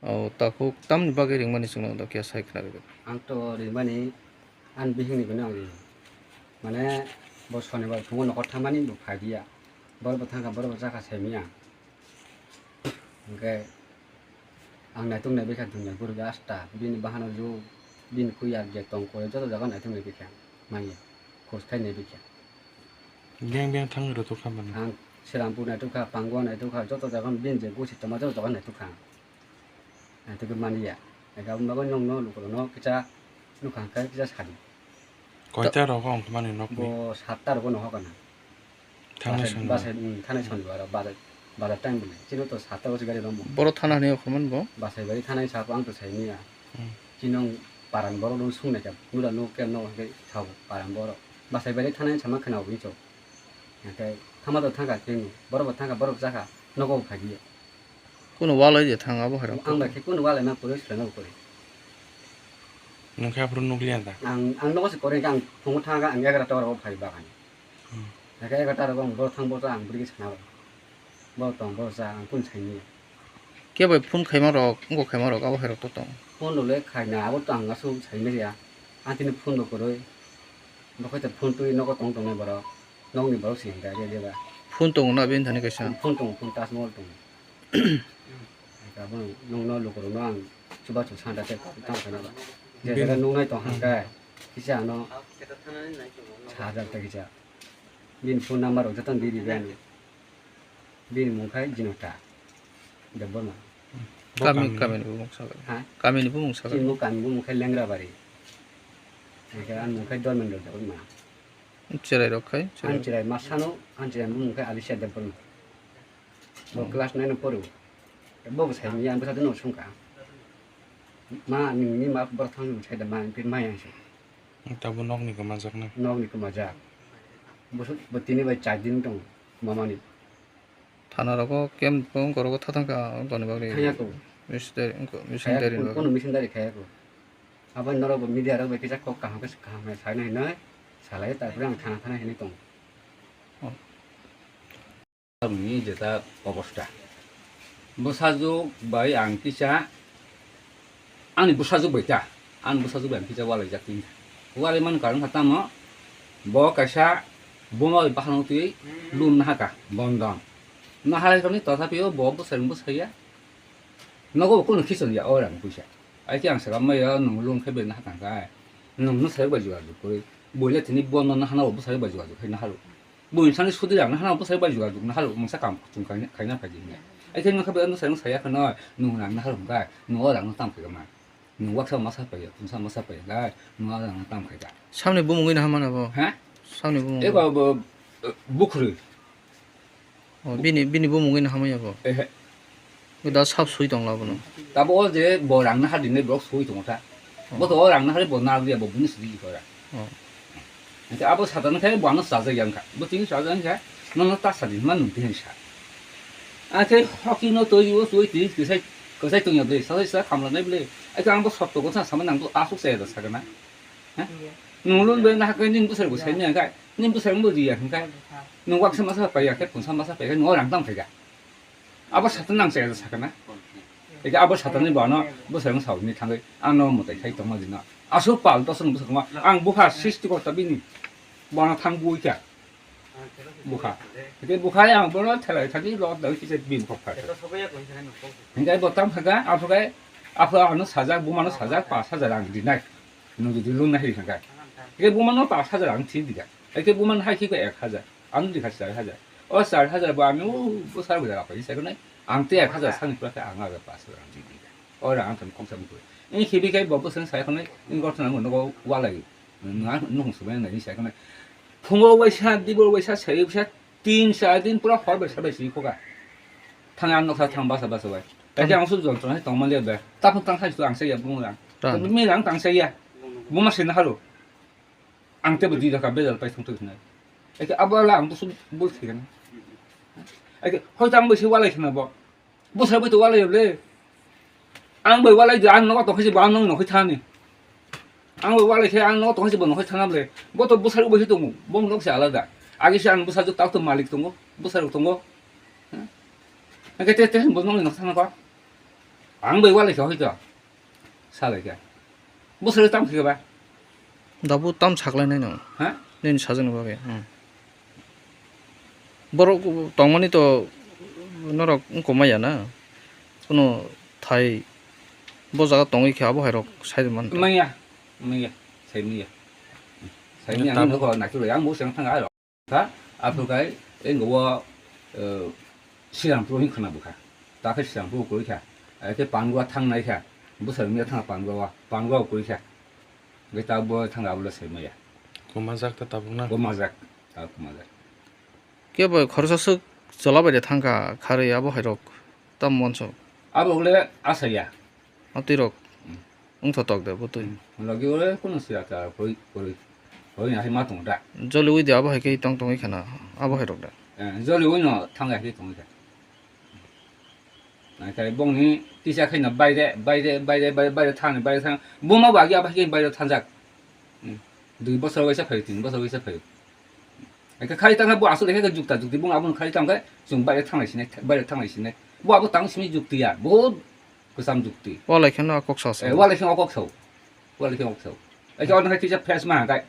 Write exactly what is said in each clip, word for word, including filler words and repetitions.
O takhuk tamni bagwi ringmani chwngno da khe sai khna rwgwi. Ang to ringmani, ani bihikni bini ang ringo. Mane, bo sonibar phungo nokho thangmani bo phaidiya. Borok bo thangkha, borok bo chakha saimanya. Hwnkhe ang naituk naibaikha dunya gurube asta, bini bahano ju, bini kuyar je tong kore joto jaga naituk naibaikha, manya, khos khai naibaikha. Beng beng thangwi rwtokha mani. Ang Serampur naitukha, Pangua naitukha, joto jaga bini je gosi tongma joto jaga naitukha ang. Naitukhe manya. Ega wngmabo nwngno lukurokno kisa nukha hwnkhe kisa sadi. Koita rogo wngkha mani nokni? Bo satta rogo nohor kana. Thangnai basai, sonibar. Basai, hmm, thangnai sonibar, bazar, bazar time bole. Chino to satta rogo gari rombo. Boro thana hwnwi okhoman bo? Basaibari thanai sabo ang to saimanya. Hmm. Chino paran borok no sungnaikha, nura no kem no hwnkhe thao paran borok. Basaibari thanai sama khna wi chok. Hwnkhe thama to thangkha chini, borok bo thangkha, borok chakha, nogo bo phaidiya. Kuno walai de thang abo hairok? Ang bai khe kuno walai ma kwrwi swlai ma kwrwi. Nwng khe aphuru nukliya da? Ang, ang nogo se kwrwi khe ang phungo thangkha, ang egarota oro phai bagani. Hmm. Hwnkhe egarota rogo ang bo thang bo cha ang bwrwi khe sana bo. Bo tong bo cha ang kun saimanya. Khe bai phone khaima rok, wngkok khaima rok abo hairok to tong? Phone rok le khaina abo to ang aswk saimanya. Ang tini phone bo kwrwi. Bo khe to phone twi nogo tong tongnai borok. Nokni borok se hwnkha khe deba. Phone tongo na bini thani kaisa? Phone tongo, phone Taj Mahal tongo. Abo nokno lukurokno ang chubachu santa tei tong khaina ba. Je jaga nuknai tong hwnkhe kisa ano sajak tei kisa. Bini phone number rok jotono di ribai ano. Bini mung khe Jinota Debbarma. Bo kami, kami. Kamini bumung sakha. Ha? Kamini bumung sakha. Chini bo kami bumung khe Lengrabari. Hwnkhe ani mung khe Dharmendra Debbarma. Cherai rok khai, cherai. Ani cherai masano, ani cherai bumung khe Alisha Debbarma. Bo class nine o poro. Bo bo sai manya, ang bwsa no sungkha. Ma, nini ma borok thang sai da ma, ang khe maya se. Tabuk nokni kwmajak na? Nokni kwmajak. Bo su-, bo tini bai char din tong mamani. Thana rogo camp wngkha rogo thathang kha wngkha ni bagwi. Thangya ko. Missionary wngkha, missionary ni bagwi. Kono missionary khaya ko. Abo norok bo media rok bai kisa kok kaham khe kaham khe sai nai hinoi salai, tarpore ang thana thana hinui tongo. Oh. Ni jeta obosta. Bwsajwk bai ang kisa, ani bwsajwk bai ta, ani bwsajwk bai ang kisa walaijak tini. Walai man karon kha tamo, bo kaisa buma bai bahan twi lum nahaka bondon. Nahalai kami tothapi o bo bwsajwk bwsaya. Nogo bo kunu khichon ya o rang puisa. Ai khe ang sakha maya nwng lum khe belai nahaka kha. Nwng no sai bai jogajog koi. Boile tini bondon nahana o bwsajwk bai jogajog khai nahalo. Buini sani sudi rang nahana bwsai bai jogajog nahalo mungsa kam kuchung kaina, kaina phaidi hinwi. Ai khe nokha bai ano sai saya kheno nwng rang nahalo hwnkha nwng o rang no tam khaikha ma. Nwng waksa masa paiya, pungsa masa paiya, gai nwng o rang no tam khaikha. Samni bumungwi naha mana bo? Ha? Samni bumung. Eba bo, bo, bukhurwi. O, bini, bini bumungwi naha manya bo? Ehe. Da sab sui tong labo no. Tabo o je bo rang nahar dinai borok sui tongo ta. Oh. Bo to o rang nahar bo nal ya bo bini sidi ko ra. Oh. Ante abo satan khe bo ano sajak yang kha. Bo tini sajak yang kha. Nono ta sadin man nung tini sa. Ante hoki no to yo sui tini kisai, kisai tong ya ble. Sajak sa khamla nai ble. Ai ang bo sotto ko sa sama nang to asuk sa ya da sagana. Ha? Iya. Nung lun bai nahar kai ning bwsai bo sai ni ang kai. Ning bwsai bo ri ya hwn kai. Nung waksa masa pai ya khe, pungsa masa pai ya khe, nung o rang tam khai ga. Abo satan nang chaya sakana. Eke abo satan ni bano bwsai sa ni thangwi ano mwtai khai tongma dino. Asuk pal to sung bwsai ma ang bupha srishti korta bini. Bano thang bui kha. Bukha. Eke bukha yang bono thelai thani lo doi kisa bim kok kha. Hingkai bo tam khaga, aphuru kai, aphuru ano sajak, bumano sajak, pas hajar ang dinai. Nung jodi loan nahiri hingkai. Eke bumano pas hajar ang thi diga. Eke bumano hai khiko ek hajar. Ang dikha char hajar. O char hajar bo ami o bwsar bwsar apai sai khonai. Ang te ek hajar sani pura khe ang aga pas hajar ang thi diga. O rang ang thani kok sa mukhe. Ini khibi kai bo bwsang sai khonai, ini gor thana nogo walai. Nang nung sumai nai sai khonai. Phungo waisa, dibor waisa, sai waisa, tin char din pura hor bai sabai si khoga. Thang ang noksa thang basa basa bai. Kaisa ang su jon tong tong mali bai. Tapun tang sai su ang sai ya bung rang. Tang. Mi rang tang sai ya. Buma sina halu. Ang te budi daka bedal pai thung thung na. Eke abo la ang busu bul thik na. Eke hoi tang bai si walai khna bo. Bwsai bai to walai le. Ang bai walai de ang nogo tongkhe se bo ang nokni thani. Ang bai walai khe ang nogo tongkhe se bo nokni thana ble. Bo to bwsai bai se tongo. Bo nok se alada. Age se ang bwsajwk tak to malik tongo. Bwsai rok tongo. Hwnkhe te, te bo nokni nok thana kok. Ang bai walai kha hoito. Salai kha. Bosor tam khe ba. Dabu tam saklai nai no. Ha? Nini sajani bagwi. Hmm. Borok tongmani to norok wngkoma ya na. Kuno thai bo jaga tongwi khe abo hai rok sai man. Maya. Maya. Sai maya. Sai maya. Ang nokho nakhe ang bo sang thang aro. Kha, aphuru kai, enggo wo, eh, Sirampur hin khwna bwkha. Ta khe Sirampur kwrwi kha. Ai khe Pangua thang nai kha. Bwsai mia thang Pangua wa, Pangua kwrwi kha. Ge ta bo thang ablo sai maya. Kumajak ta tabuk na. Kumajak, ta kumajak. Kebo khoroksa swk chola bai de thang kha, kharwi abo hai rok. Tam monso. Abo le asaya. Atwi rok. Hmm. Wngthotok de bwtwi. Hmm. Logi ore kono siya ta koi, koi, koi na hai ma tongo da. Joli ui de abo hai khe tong tongwi khana, abo hai rok da. Eh, joli ui no thang hai khe tongwi kha. Nai kai bongni tisa khai na baire, baire, baire, baire, baire thang, baire thang. Buma ba agi abo hai khe baire thangjak. Hmm. Dui bosor waisa phaio, tin bosor waisa phaio. Eke khai tang bo asol eke jukta jukti bung abun khai tang kai, chung baire thang lai sinai, baire thang lai sinai. Bo abo tang simi jukti ya, bo Kwcham jukti. Walai kheno kok sa sa. Eh, walai kheno kok sao. Walai kheno kok sao. Ai khe ono hai kisa fresh ma kai.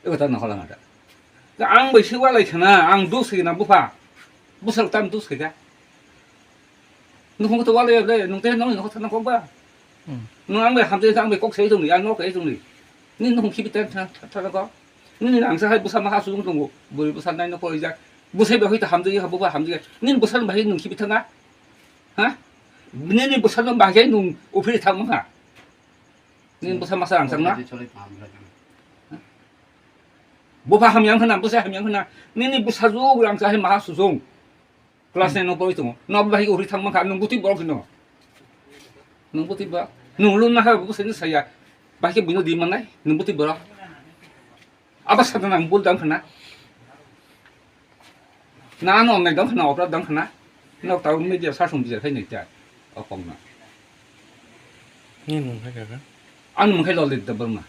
Ego ta nokhola ma ta. Ka ang bai si walai khana, ang dus khana bupha. Busal tam dus kha. Nung to walai le, nung te nong ni nokho thana kok ba. Hmm. Nung ang bai hamte ang bai kok sai tong ni, ang nok kai tong ni. Ni nung khibi ta tha tha ko. Ni ni ang sa hai busa ma ha su tung tongo. Buri busa nai no ko ija. Busai bai hoi ta hamte ha bupha hamte. Ni busal bai nung khibi thanga. Ha? Nini bwsano bahai nung uphiri thangma kha. Nini bwsa masa rang changna? Bupha hamya wngkha na, bwsa hamya wngkha na? Nini bwsa juk rang chahai maha susung. Class nine no pori tongo. No bahai uphiri thangma kha, nung buti borok hino. Nung buti ba, nung lun na ha bwsa ni saya. Bahai bino di manai, nung buti borok. Abo sadana ang bul dang khna. Na ano nai dang khna, opra dang khna. Nok tau media sa sung bijar khai nai ta. O kong na. Ni mung khai kaka? Ang mung khai Lolit Debbarma.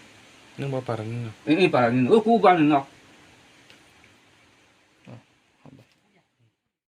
Nung ba para ni no? Ni para ni no. O ku ba ni no.